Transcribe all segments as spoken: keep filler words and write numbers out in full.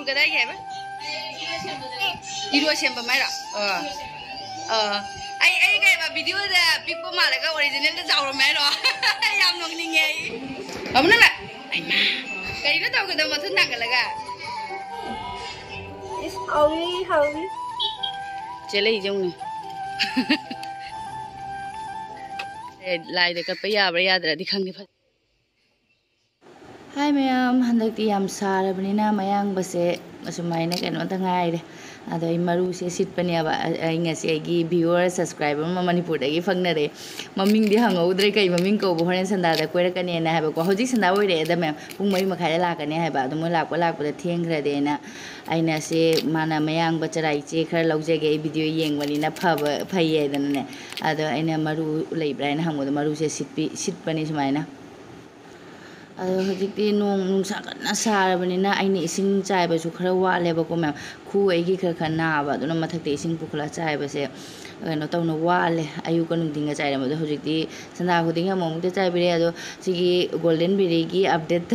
ꯀꯗꯥꯏꯒꯤ ꯍꯥꯏꯕ? ꯏꯔꯣ ꯁꯦꯝꯕ ꯃꯥꯏꯔꯣ? ꯑꯥ꯫ ꯑꯥ꯫ ꯑꯩ, ꯑꯩ ꯀꯩꯕ, ꯚꯤꯗꯤꯑꯣꯗ ꯄꯤꯛꯄ ꯃꯥꯜꯂꯒ ꯑꯣꯔꯤꯖꯤꯅꯦꯜꯗ ꯆꯥꯎꯔꯝꯃꯦ ꯍꯥꯏꯔꯣ? ꯌꯥꯝ ꯅꯣꯛꯅꯤꯡꯉꯦ ꯑꯩ꯫ ꯑꯃꯨꯛ ꯅꯪ ꯂꯥꯛ-, ꯑꯩꯃꯥ꯫ ꯀꯩꯅꯣ ꯇꯧꯒꯗꯕ ꯃꯊꯨꯟ ꯊꯥꯡꯒꯠꯂꯒ? ꯏꯁ, ꯍꯥꯎꯏ, ꯍꯥꯎꯏ꯫ ꯆꯦꯜꯂꯛꯏꯁꯦ ꯌꯦꯡꯉꯨꯅꯦ꯫ ꯑꯦ, ꯂꯥꯏꯗ ꯀꯠꯄ ꯌꯥꯕ꯭ꯔꯥ ꯌꯥꯗ꯭ꯔꯗꯤ ꯈꯪꯗꯦ꯫ ꯐꯖ- ꯍꯥꯏ ꯃꯌꯥꯝ, ꯍꯟꯗꯛꯇꯤ ꯌꯥꯝ ꯁꯥꯔꯕꯅꯤꯅ ꯃꯌꯥꯡꯕꯁꯦ ꯑꯁꯨꯃꯥꯏꯅ ꯀꯩꯅꯣꯇ ꯉꯥꯏꯔꯦ꯫ ꯑꯗꯣ ꯑꯩ ꯃꯔꯨꯁꯦ ꯁꯤꯠꯄꯅꯦꯕ꯫ ꯑ-, ꯑꯩ ꯉꯁꯤ ꯑꯩꯒꯤ viewer, subscriber ꯑꯃ ꯃꯅꯤꯄꯨꯔꯗꯒꯤ ꯐꯪꯅꯔꯦ꯫ ꯃꯃꯤꯡꯗꯤ ꯍꯪꯍꯧꯗ꯭ꯔꯦ, ꯀꯩ ꯃꯃꯤꯡ ꯀꯧꯕ, ꯍꯣꯔꯦꯟ ꯁꯟꯗꯥꯗ ꯀꯣꯏꯔꯛꯀꯅꯦꯅ ꯍꯥꯏꯕꯀꯣ꯫ ꯍꯧꯖꯤꯛ ꯁꯟꯗꯥ ꯑꯣꯏꯔꯛꯑꯦꯗ ꯃꯌꯥꯝ, ꯄꯨꯡ ꯃꯔꯤ ꯃꯈꯥꯏꯗ ꯂꯥꯛꯀꯅꯤ ꯍꯥꯏꯕ꯫ ꯑꯗꯣ ꯃꯣꯏ ꯂꯥꯛꯄ ꯂꯥꯛꯄꯗ ꯊꯦꯡꯈ꯭ꯔꯗꯤꯅ ꯑꯩꯅ ꯁꯤ ꯃꯥꯅ ꯃꯌꯥꯡꯕ ꯆꯔꯥ ꯏꯆꯦ ꯈꯔ ꯂꯧꯖꯒꯦ, ꯑꯩ ꯚꯤꯗꯤꯑꯣ ꯌꯦꯡꯕꯅꯤꯅ ꯐꯕ, ꯐꯩ ꯍꯥꯏꯗꯅꯅꯦ꯫ ꯑꯗꯣ ꯑꯩꯅ ꯃꯔꯨ ꯂꯩꯕ꯭ꯔꯥ ꯍꯥꯏꯅ ꯍꯪꯕꯗꯣ ꯃꯔꯨꯁꯦ ꯁꯤꯠꯄꯤ-, ꯁꯤꯠꯄꯅꯤ ꯁꯨꯃꯥꯏꯅ꯫ ꯑꯗꯣ ꯍꯧꯖꯤꯛꯇꯤ ꯅꯣꯡ ꯅꯨꯡꯁꯥ ꯀꯟꯅ ꯁꯥꯔꯕꯅꯤꯅ ꯑꯩꯅ ꯏꯁꯤꯡ ꯆꯥꯏꯕꯁꯨ ꯈꯔ ꯋꯥꯠꯂꯦꯕꯀꯣ ꯃꯌꯥꯝ꯫ ꯈꯨ ꯑꯩꯒꯤ ꯈꯔ ꯈꯔ ꯅꯥꯕ, ꯑꯗꯨꯅ ꯃꯊꯛꯇ ꯏꯁꯤꯡ ꯄꯨꯈꯠꯂ ꯆꯥꯏꯕꯁꯦ ꯀꯩꯅꯣ ꯇꯧꯅ ꯋꯥꯠꯂꯦ꯫ ꯑꯌꯨꯛꯀ ꯅꯨꯡꯊꯤꯟꯒ ꯆꯥꯏꯔꯝꯕꯗꯣ ꯍꯧꯖꯤꯛꯇꯤ ꯁꯟꯗꯥ ꯈꯨꯗꯤꯡꯒꯤ ꯑꯃꯨꯛꯃꯨꯛꯇ ꯆꯥꯏꯕꯤꯔꯦ꯫ ꯑꯗꯣ ꯁꯤꯒꯤ ꯒꯣꯜꯗꯟ ꯕꯦꯔꯤꯒꯤ ꯑꯞꯗꯦꯠ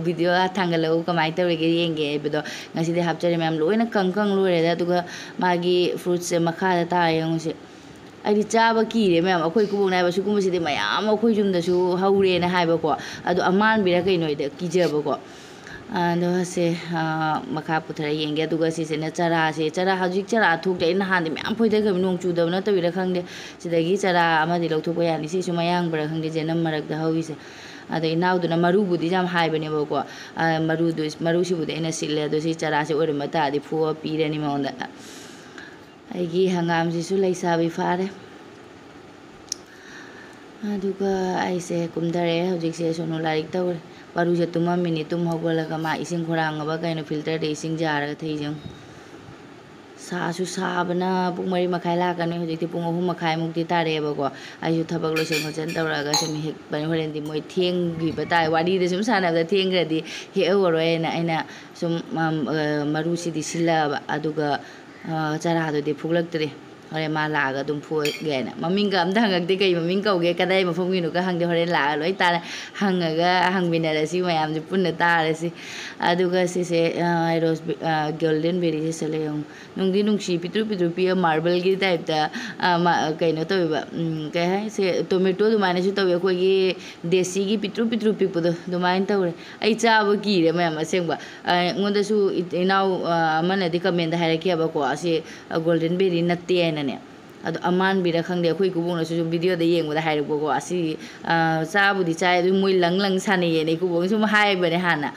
ꯚꯤꯗꯤꯑꯣ ꯊꯥꯡꯒꯠꯂꯛꯎ, ꯀꯃꯥꯏꯅ ꯇꯧꯔꯤꯒꯦ ꯌꯦꯡꯒꯦ ꯍꯥꯏꯕꯗꯣ ꯉꯁꯤꯗꯤ ꯍꯥꯞꯆꯔꯦ ꯃꯌꯥꯝ, ꯂꯣꯏꯅ ꯀꯪ ꯀꯪ ꯂꯣꯏꯔꯦꯗ꯫ ꯑꯗꯨꯒ ꯃꯥꯒꯤ ꯐ꯭ꯔꯨꯠꯁꯦ ꯃꯈꯥꯗ ꯇꯥꯔꯦ ꯌꯦꯡꯉꯨꯁꯦ꯫ ꯑꯩꯗꯤ ꯆꯥꯕ ꯀꯤꯔꯦ ꯃꯌꯥꯝ꯫ ꯑꯩꯈꯣꯏ ꯏꯀꯨꯕꯣꯛꯅ ꯍꯥꯏꯕ, "ꯁꯤꯒꯨꯝꯕꯁꯤꯗꯤ ꯃꯌꯥꯝ ꯑꯩꯈꯣꯏ ꯌꯨꯝꯗꯁꯨ ꯍꯧꯔꯦꯅ" ꯍꯥꯏꯕꯀꯣ꯫ ꯑꯗꯣ ꯑꯃꯥꯟꯕꯤꯔ ꯀꯩꯅꯣ ꯑꯩꯗꯤ ꯀꯤꯖꯕꯀꯣ꯫ ꯑꯗꯣ ꯁꯦ, ꯑꯥ, ꯃꯈꯥ ꯄꯨꯊꯔ ꯌꯦꯡꯒꯦ꯫ ꯑꯗꯨꯒ ꯁꯤꯁꯤꯅ ꯆꯔꯥꯁꯦ꯫ ꯆꯔꯥ ꯍꯧꯖꯤꯛ ꯆꯔꯥ ꯊꯣꯛꯇꯦ꯫ ꯑꯩ ꯅꯍꯥꯟꯗꯤ ꯃꯌꯥꯝ ꯐꯣꯏꯗꯈ꯭ꯔꯕꯅꯤ, ꯅꯣꯡ ꯆꯨꯗꯕꯅ ꯇꯧꯔꯤꯔꯥ ꯈꯪꯗꯦ꯫ ꯁꯤꯗꯒꯤ ꯆꯔꯥ ꯑꯃꯗꯤ ꯂꯧꯊꯣꯛꯄ ꯌꯥꯅꯤ꯫ ꯁꯤꯁꯨ ꯃꯌꯥꯡꯕꯔꯥ ꯈꯪꯗꯦ, ꯖꯦꯅꯝ ꯃꯔꯛꯇ ꯍꯧꯔꯤꯁꯦ꯫ ꯑꯗ ꯏꯅꯥꯎꯗꯨꯅ ꯃꯔꯨꯕꯨꯗꯤ ꯌꯥꯝ ꯍꯥꯏꯕꯅꯦꯕꯀꯣ꯫ ꯑꯥ, ꯃꯔꯨꯗꯨ, ꯃꯔꯨꯁꯤꯕꯨꯗꯤ ꯑꯩꯅ ꯁꯤꯠꯂꯦ꯫ ꯑꯗꯣ ꯁꯤ ꯆꯔꯥꯁꯦ ꯑꯣꯏꯔꯝꯕ ꯇꯥꯔꯗꯤ ꯐꯨꯑ ꯄꯤꯔꯅꯤ ꯃꯉꯣꯟꯗ꯫ ꯑꯩꯒꯤ ꯍꯪꯒꯥꯝꯁꯤꯁꯨ ꯂꯩꯁꯥꯕꯤ ꯐꯥꯔꯦ꯫ ꯑꯗꯨꯒ ꯑꯩꯁꯦ ꯀꯨꯝꯊꯔꯛꯑꯦ꯫ ꯍꯧꯖꯤꯛꯁꯦ ꯁꯣꯅꯨ ꯂꯥꯏꯔꯤꯛ ꯇꯧꯔꯦ꯫ ꯄꯥꯔꯨꯁꯦ ꯇꯨꯝꯃꯝꯃꯤꯅꯤ꯫ ꯇꯨꯝ ꯍꯧꯒꯠꯂꯒ ꯃꯥ ꯏꯁꯤꯡ ꯈꯣꯔꯥꯡꯉꯕ ꯀꯩꯅꯣ, ꯐꯤꯜꯇꯔꯗ ꯏꯁꯤꯡ ꯌꯥꯔꯒ ꯊꯛꯏꯁꯦ ꯌꯦꯡꯉꯨ꯫ ꯁꯥꯁꯨ ꯁꯥꯕꯅ ꯄꯨꯡ ꯃꯔꯤ ꯃꯈꯥꯏ ꯂꯥꯛꯀꯅꯤ꯫ ꯍꯧꯖꯤꯛꯇꯤ ꯄꯨꯡ ꯑꯍꯨꯝ ꯃꯈꯥꯏꯃꯨꯛꯇꯤ ꯇꯥꯔꯛꯑꯦꯕꯀꯣ꯫ ꯑꯩꯁꯨ ꯊꯕꯛ ꯂꯣꯏꯁꯟ ꯈꯣꯠꯆꯟ ꯇꯧꯔꯛꯑꯒ ꯁꯨꯝ ꯍꯦꯛ, ꯍꯣꯔꯦꯟꯗꯤ ꯃꯣꯏ ꯊꯦꯡꯈꯤꯕ ꯇꯥꯏ꯫ ꯋꯥꯔꯤꯗ ꯁꯨꯝ ꯁꯥꯟꯅꯕꯗ ꯊꯦꯡꯈ꯭ꯔꯗꯤ ꯍꯦꯛꯍꯧꯔꯔꯣꯏꯅ ꯑꯩꯅ ꯁꯨꯝ, ꯃꯔꯨꯁꯤꯗꯤ ꯁꯤꯜꯂꯛꯑꯕ꯫ ꯑꯗꯨꯒ ꯑ, ꯆꯔꯥꯗꯨꯗꯤ ꯐꯨꯛꯂꯛꯇ꯭ꯔꯤ꯫ ꯍꯣꯔꯦꯟ ꯃꯥ ꯂꯥꯛꯑꯒ ꯑꯗꯨꯝ ꯐꯨꯒꯦ ꯍꯥꯏꯅ꯫ ꯃꯃꯤꯡꯒ ꯑꯝꯇ ꯍꯪꯉꯛꯇꯦ, ꯀꯩ ꯃꯃꯤꯡ ꯀꯧꯒꯦ, ꯀꯗꯥꯏ ꯃꯐꯝꯒꯤꯅꯣꯒ ꯍꯪꯗꯦ꯫ ꯍꯣꯔꯦꯟ ꯂꯥꯛꯑꯒ ꯂꯣꯏ ꯇꯥꯔꯦ, ꯍꯪꯉꯒ ꯍꯪꯃꯤꯟꯅꯔꯁꯤ, ꯃꯌꯥꯝꯁꯦ ꯄꯨꯟꯅ ꯇꯥꯔꯁꯤ꯫ ꯑꯗꯨꯒ ꯁꯤꯁꯦ, ꯑ, ꯔꯣꯁ ꯕꯦ-, ꯑ, ꯒꯣꯜꯗꯦꯟ ꯕꯦꯔꯤꯁꯦ ꯁꯤꯜꯂ ꯌꯦꯡꯉꯨ꯫ ꯅꯨꯡꯗꯤ ꯅꯨꯡꯁꯤ, ꯄꯤꯛꯇ꯭ꯔꯨ ꯄꯤꯛꯇ꯭ꯔꯨ ꯄꯤꯛꯑ, ꯃꯥꯔꯕꯜꯒꯤ ꯇꯥꯏꯞꯇ, ꯑ, ꯃ-, ꯀꯩꯅꯣ ꯇꯧꯋꯦꯕ, ꯎꯝ, ꯀꯩ ꯍꯥꯏꯁꯦ, ꯇꯣꯃꯦꯇꯣ ꯑꯗꯨꯃꯥꯏꯅꯁꯨ ꯇꯧꯋꯦ꯫ ꯑꯩꯈꯣꯏꯒꯤ ꯗꯦꯁꯤꯒꯤ ꯄꯤꯛꯇ꯭ꯔꯨ ꯄꯤꯛꯇ꯭ꯔꯨ ꯄꯤꯛꯄꯗꯣ ꯑꯗꯨꯃꯥꯏꯅ ꯇꯧꯔꯦ꯫ ꯑꯩ ꯆꯥꯕ ꯀꯤꯔꯦ ꯃꯌꯥꯝ, ꯑꯁꯦꯡꯕ꯫ ꯑ, ꯑꯩꯉꯣꯟꯗꯁꯨ ꯏ-, ꯏꯅꯥꯎ, ꯑ, ꯑꯃꯅꯗꯤ ꯀꯃꯦꯟꯗ ꯍꯥꯏꯔꯛꯈꯤꯑꯕꯀꯣ, "ꯑꯁꯤ, ꯑ, ꯒꯣꯜꯗꯦꯟ ꯕꯦꯔꯤ ꯅꯠꯇꯦ" ꯍꯥꯏꯅꯅꯦ꯫ ꯑꯗꯣ ꯑꯃꯥꯟꯕꯤꯔ ꯈꯪꯗꯦ, ꯑꯩꯈꯣꯏ ꯏꯀꯨꯕꯣꯛꯅꯁꯨ ꯁꯨꯝ ꯚꯤꯗꯤꯑꯣꯗ ꯌꯦꯡꯕꯗ ꯍꯥꯏꯔꯛꯄꯀꯣ, "ꯑꯁꯤ, ꯑ, ꯆꯥꯕꯨꯗꯤ ꯆꯥꯏ, ꯑꯗꯨ ꯃꯣꯏ ꯂꯪ ꯂꯪ ꯁꯥꯟꯅꯩꯌꯦꯅ" ꯏꯀꯨꯕꯣꯛꯅ ꯁꯨꯝ ꯍꯥꯏꯕꯅꯦ ꯍꯥꯟꯅ꯫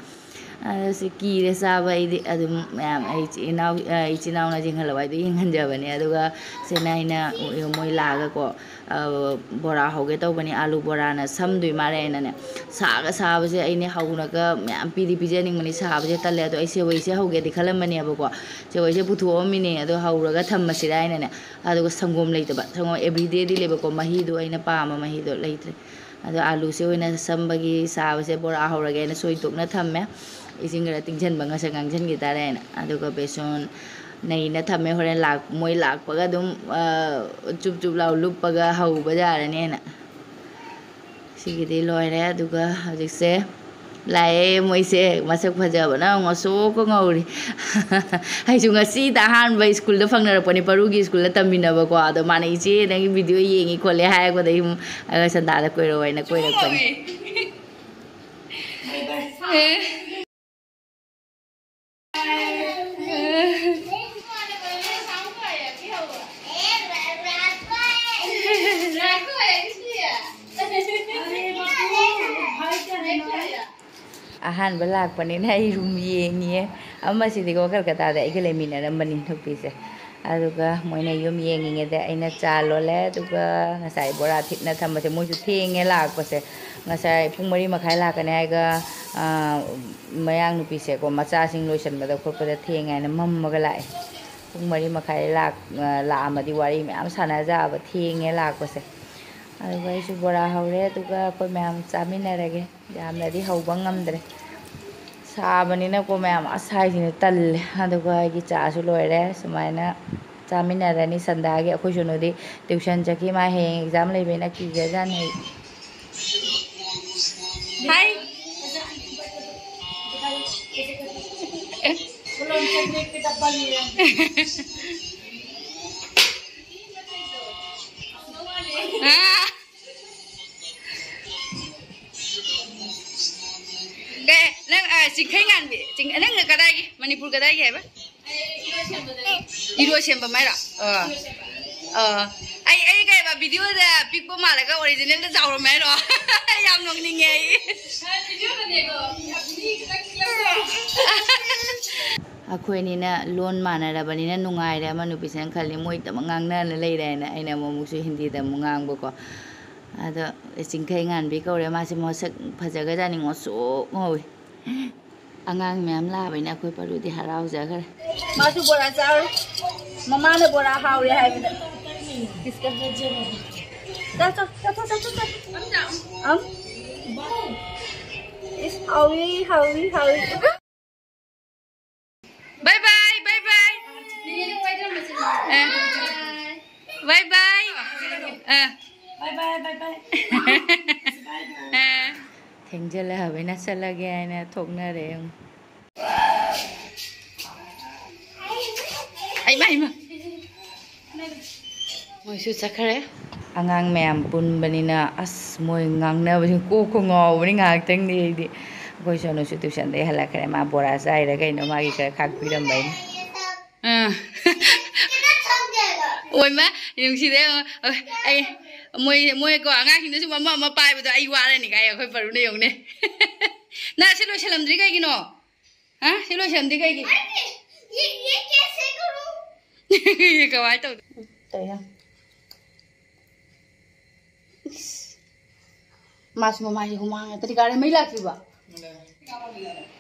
ꯑꯗꯣ ꯁꯤ ꯀꯤꯔꯦ ꯆꯥꯕ ꯑꯩꯗꯤ꯫ ꯑꯗꯨꯝ ꯃꯌꯥꯝ ꯑꯩ ꯏꯆꯤꯟ ꯏꯅꯥꯎ, ꯑ, ꯏꯆꯤꯟ ꯏꯅꯥꯎꯅ ꯌꯦꯡꯍꯜꯂꯧ ꯍꯥꯏꯗꯣ ꯌꯦꯡꯍꯟꯖꯕꯅꯦ꯫ ꯑꯗꯨꯒ ꯁꯤꯅ ꯑꯩꯅ, ꯎ-, ꯃꯣꯏ ꯂꯥꯛꯑꯒꯀꯣ, ꯑ, ꯕꯣꯔꯥ ꯍꯧꯒꯦ ꯇꯧꯕꯅꯤ꯫ ꯑꯥꯂꯨ ꯕꯣꯔꯥꯅ ꯁꯝꯗꯣꯏ ꯃꯥꯜꯂꯦ ꯍꯥꯏꯅꯅꯦ꯫ ꯁꯥꯒ ꯁꯥꯕꯁꯦ ꯑꯩꯅꯦ ꯍꯧꯅꯒ ꯃꯌꯥꯝ ꯄꯤꯗꯤ ꯄꯤꯖꯅꯤꯡꯕꯅꯤ, ꯁꯥꯕꯁꯦ ꯇꯜꯂꯦ꯫ ꯑꯗꯣ ꯑꯩ ꯁꯦꯋꯩꯁꯦ ꯍꯧꯒꯦꯗꯤ ꯈꯜꯂꯝꯕꯅꯦꯕꯀꯣ꯫ ꯁꯦꯋꯩꯁꯦ ꯄꯨꯊꯣꯛꯑꯝꯃꯤꯅꯦ, ꯑꯗꯣ ꯍꯧꯔꯒ ꯊꯝꯃꯁꯤꯔꯥ ꯍꯥꯏꯅꯅꯦ꯫ ꯑꯗꯨꯒ ꯁꯪꯒꯣꯝ ꯂꯩꯇꯕ, ꯁꯪꯒꯣꯝ ꯑꯦꯕ꯭ꯔꯤꯗꯦꯗꯤ ꯂꯩꯕꯀꯣ, ꯃꯍꯤꯗꯣ ꯑꯩꯅ ꯄꯥꯝꯕ ꯃꯍꯤꯗꯣ ꯂꯩꯇ꯭ꯔꯦ꯫ ꯑꯗꯣ ꯑꯥꯂꯨꯁꯦ ꯑꯣꯏꯅ ꯁꯝꯕꯒꯤ ꯁꯥꯕꯁꯦ ꯕꯣꯔꯥ ꯍꯧꯔꯒꯦꯅ ꯁꯣꯏꯗꯣꯛꯅ ꯊꯝꯃꯦ꯫ ꯏꯁꯤꯡ ꯈꯔ ꯇꯤꯡꯁꯟꯕ, ꯉꯁꯪ ꯉꯥꯡꯁꯟꯈꯤ ꯇꯥꯔꯦꯅ꯫ ꯑꯗꯨꯒ ꯕꯦꯁꯣꯟ ꯅꯩꯅ ꯊꯝꯃꯦ, ꯍꯣꯔꯦꯟ ꯂꯥꯛ-, ꯃꯣꯏ ꯂꯥꯛꯄꯒ ꯑꯗꯨꯝ, ꯑ, ꯆꯨꯞ ꯆꯨꯞ ꯂꯥꯎ ꯂꯨꯞꯄꯒ ꯍꯧꯕ ꯌꯥꯔꯅꯦꯅ꯫ ꯁꯤꯒꯤꯗꯤ ꯂꯣꯏꯔꯦ꯫ ꯑꯗꯨꯒ ꯍꯧꯖꯤꯛꯁꯦ ꯂꯥꯛꯑꯦ ꯃꯣꯏꯁꯦ, ꯃꯁꯛ ꯐꯖꯕꯅ ꯉꯧꯁꯣꯛꯀ ꯉꯧꯔꯤ꯫ ꯑꯩꯁꯨ ꯉꯁꯤꯗ ꯑꯍꯥꯟꯕ ꯁ꯭ꯀꯨꯜꯗ ꯐꯪꯅꯔꯛꯄꯅꯦ, ꯄꯔꯨꯒꯤ ꯁ꯭ꯀꯨꯜꯗ ꯇꯝꯃꯤꯟꯅꯕꯀꯣ꯫ ꯑꯗꯣ ꯃꯥꯅ, "ꯏꯆꯦ, ꯅꯪꯒꯤ ꯚꯤꯗꯤꯑꯣ ꯌꯦꯡꯉꯤ ꯈꯣꯠꯂꯤ" ꯍꯥꯏꯔꯛꯄꯗ ꯑꯩ ꯁꯨꯝ, ꯑ, ꯁꯟꯗꯥꯗ ꯀꯣꯏꯔꯛꯑꯣ ꯍꯥꯏꯅ ꯀꯣꯏꯔꯛꯄꯅꯦ꯫ ꯑꯍꯥꯟꯕ ꯂꯥꯛꯄꯅꯤꯅ ꯑꯩ ꯔꯨꯝ ꯌꯦꯡꯉꯤꯌꯦ꯫ ꯑꯃꯁꯤꯗꯤꯀꯣ ꯀꯜꯀꯇꯥꯗ ꯑꯩꯒ ꯂꯩꯃꯤꯟꯅꯔꯝꯕꯅꯤ ꯅꯨꯄꯤꯁꯦ꯫ ꯑꯗꯨꯒ ꯃꯣꯏꯅ ꯌꯨꯝ ꯌꯦꯡꯉꯤꯉꯩꯗ ꯑꯩꯅ ꯆꯥ ꯂꯣꯜꯂꯦ꯫ ꯑꯗꯨꯒ ꯉꯁꯥꯏ ꯕꯣꯔꯥ ꯊꯤꯠꯅ ꯊꯝꯕꯁꯦ, ꯃꯣꯏꯁꯨ ꯊꯦꯡꯉꯦ ꯂꯥꯛꯄꯁꯦ꯫ ꯉꯁꯥꯏ ꯄꯨꯡ ꯃꯔꯤ ꯃꯈꯥꯏ ꯂꯥꯛꯀꯅꯤ ꯍꯥꯏꯔꯒ, ꯑ, ꯃꯌꯥꯡ ꯅꯨꯄꯤꯁꯦꯀꯣ, ꯃꯆꯥꯁꯤꯡ ꯂꯣꯏꯁꯟꯕꯗ ꯈꯣꯠꯄꯗ ꯊꯦꯡꯉꯦ ꯍꯥꯏꯅ ꯃꯝꯃꯒ ꯂꯥꯛꯑꯦ꯫ ꯄꯨꯡ ꯃꯔꯤ ꯃꯈꯥꯏ ꯂꯥꯛ-, ꯑ, ꯂꯥꯛꯑꯝꯃꯗꯤ ꯋꯥꯔꯤ ꯃꯌꯥꯝ ꯁꯥꯟꯅꯖꯕ, ꯊꯦꯡꯉꯦ ꯂꯥꯛꯄꯁꯦ꯫ ꯑꯗꯨꯒ ꯑꯩꯁꯨ ꯕꯣꯔꯥ ꯍꯧꯔꯦ, ꯑꯗꯨꯒ ꯑꯩꯈꯣꯏ ꯃꯌꯥꯝ ꯆꯥꯃꯤꯟꯅꯔꯒꯦ꯫ ꯌꯥꯝꯅꯗꯤ ꯍꯧꯕ ꯉꯝꯗ꯭ꯔꯦ, ꯁꯥꯕꯅꯤꯅꯀꯣ ꯃꯌꯥꯝ, ꯑꯁ ꯍꯥꯏꯁꯤꯅꯦ ꯇꯜꯂꯦ꯫ ꯑꯗꯨꯒ ꯑꯩꯒꯤ ꯆꯥꯁꯨ ꯂꯣꯏꯔꯦ꯫ ꯁꯨꯃꯥꯏꯅ ꯆꯥꯃꯤꯟꯅꯔꯅꯤ ꯁꯟꯗꯥꯒꯤ꯫ ꯑꯩꯈꯣꯏ ꯁꯣꯅꯨꯗꯤ ꯇ꯭ꯌꯨꯁꯟ ꯆꯠꯈꯤ, ꯃꯥ ꯍꯌꯦꯡ ꯑꯦꯛꯖꯥꯝ ꯂꯩꯕꯅꯤꯅ ꯀꯤꯖꯖꯥꯠꯅꯤ꯫ ꯍꯥꯏ꯫ ꯑꯥ꯫ ꯀꯩ, ꯅꯪ, ꯑ, ꯆꯤꯡꯈꯩ ꯉꯥꯟꯕꯤ, ꯆꯤꯡ-, ꯅꯪ ꯀꯗꯥꯏꯒꯤ? ꯃꯅꯤꯄꯨꯔ ꯀꯗꯥꯏꯒꯤ ꯍꯥꯏꯕ? ꯏꯔꯣꯏꯁꯦꯝꯕꯝ ꯍꯥꯏꯔꯣ? ꯑ꯫ ꯑ꯫ ꯑꯩ, ꯑꯩ ꯀꯩꯕ, ꯚꯤꯗꯤꯑꯣꯗ ꯄꯤꯛꯄ ꯃꯥꯜꯂꯒ ꯑꯣꯔꯤꯖꯤꯅꯦꯜꯗ ꯆꯥꯎꯔꯝꯃꯦ ꯍꯥꯏꯔꯣ? ꯌꯥꯝ ꯅꯣꯛꯅꯤꯡꯉꯦ ꯑꯩ꯫ ꯑꯩꯈꯣꯏꯅꯤꯅ ꯂꯣꯟ ꯃꯥꯟꯅꯔꯕꯅꯤꯅ ꯅꯨꯡꯉꯥꯏꯔꯦ꯫ ꯑꯃ ꯅꯨꯄꯤꯁꯤꯅ ꯈꯜꯂꯤ, "ꯃꯣꯏꯗꯃꯛ ꯉꯥꯡꯅꯅ ꯂꯩꯔꯦ" ꯍꯥꯏꯅ꯫ ꯑꯩꯅ ꯑꯃꯨꯛ ꯑꯃꯨꯛꯁꯨ ꯍꯤꯟꯗꯤꯗ ꯑꯃꯨꯛ ꯉꯥꯡꯕꯀꯣ꯫ ꯑꯗꯣ ꯆꯤꯡꯈꯩ ꯉꯥꯟꯕꯤ ꯀꯧꯔꯦ꯫ ꯃꯥꯁꯦ ꯃꯁꯛ ꯐꯖꯒꯖꯥꯠꯅꯤ, ꯉꯧꯁꯣꯛ ꯉꯧꯏ꯫ ꯑꯉꯥꯡ ꯃꯌꯥꯝ ꯂꯥꯛꯑꯕꯅꯤꯅ ꯑꯩꯈꯣꯏ ꯄꯔꯨꯗꯤ ꯍꯔꯥꯎꯖꯈ꯭ꯔꯦ꯫ ꯃꯥꯁꯨ ꯕꯣꯔꯥ ꯆꯥꯔꯣꯏ꯫ ꯃꯃꯥꯅ ꯕꯣꯔꯥ ꯍꯥꯎꯔꯦ ꯍꯥꯏꯕꯗ꯫ ꯆꯥ, ꯆꯥ, ꯆꯥ, ꯆꯥ, ꯆꯥ, ꯆꯥ꯫ ꯑꯝ? ꯏꯁ, ꯍꯥꯎꯏ, ꯍꯥꯎꯏ, ꯍꯥꯎꯏ꯫ ꯕꯥꯏ ꯕꯥꯏ, ꯕꯥꯏ ꯕꯥꯏ꯫ ꯑ, ꯕꯥꯏ ꯕꯥꯏ꯫ ꯑ꯫ ꯕꯥꯏ ꯕꯥꯏ, ꯕꯥꯏ ꯕꯥꯏ꯫ ꯑ꯫ ꯊꯦꯡꯖꯤꯜꯂꯛꯑꯕꯅꯤꯅ ꯆꯠꯂꯒꯦ ꯍꯥꯏꯅ ꯊꯣꯛꯅꯔꯦ꯫ ꯑꯩꯃ, ꯑꯩꯃ꯫ ꯃꯣꯏꯁꯨ ꯆꯠꯈ꯭ꯔꯦ꯫ ꯑꯉꯥꯡ ꯃꯌꯥꯝ ꯄꯨꯟꯕꯅꯤꯅ ꯑꯁ ꯃꯣꯏ ꯉꯥꯡꯅꯕꯁꯤ ꯀꯣꯛꯀ ꯉꯥꯎꯕꯅꯤ ꯉꯥꯏꯍꯥꯛꯇꯪꯗꯤ꯫ ꯑꯩꯗꯤ ꯑꯩꯈꯣꯏ ꯁꯣꯅꯨꯁꯨ ꯇ꯭ꯌꯨꯁꯟꯗꯒꯤ ꯍꯜꯂꯛꯈ꯭ꯔꯦ꯫ ꯃꯥ ꯕꯣꯔꯥ ꯆꯥꯏꯔ ꯀꯩꯅꯣ ꯃꯥꯒꯤ ꯈꯔ ꯈꯥꯛꯄꯤꯔꯝꯕꯩꯅꯤ꯫ ꯑꯥ꯫ ꯑꯣꯏꯃ, ꯅꯨꯡꯁꯤꯗꯦ꯫ ꯑꯩ, ꯃꯣꯏ, ꯃꯣꯏꯀꯣ, ꯑꯉꯥꯡꯁꯤꯡꯗꯁꯨ ꯑꯃ ꯑꯃ ꯄꯥꯏꯕꯗꯣ ꯑꯩ ꯋꯥꯔꯅꯤ ꯀꯥꯏ ꯑꯩꯈꯣꯏ ꯄꯔꯨꯅ ꯌꯦꯡꯉꯨꯅꯦ꯫ ꯅꯪ ꯑꯁꯤ ꯂꯣꯏꯁꯤꯜꯂꯝꯗ꯭ꯔꯤ ꯀꯩꯒꯤꯅꯣ? ꯍꯥ? ꯁꯤ ꯂꯣꯏꯁꯤꯜꯂꯝꯗ꯭ꯔꯤ ꯀꯩꯒꯤ? ये, ये कैसे करूँ? ꯀꯃꯥꯏꯅ ꯇꯧꯗꯣꯏꯅꯣ? ꯇꯧ ꯌꯥ꯫ ꯏꯁ꯫ ꯃꯥꯁꯨ ꯃꯃꯥꯏꯁꯦ ꯍꯨꯃꯥꯡ ꯉꯥꯛꯇꯗꯤ ꯀꯥꯔꯦ꯫ ꯃꯩ ꯂꯥꯛꯇ꯭ꯔꯤꯕꯣ?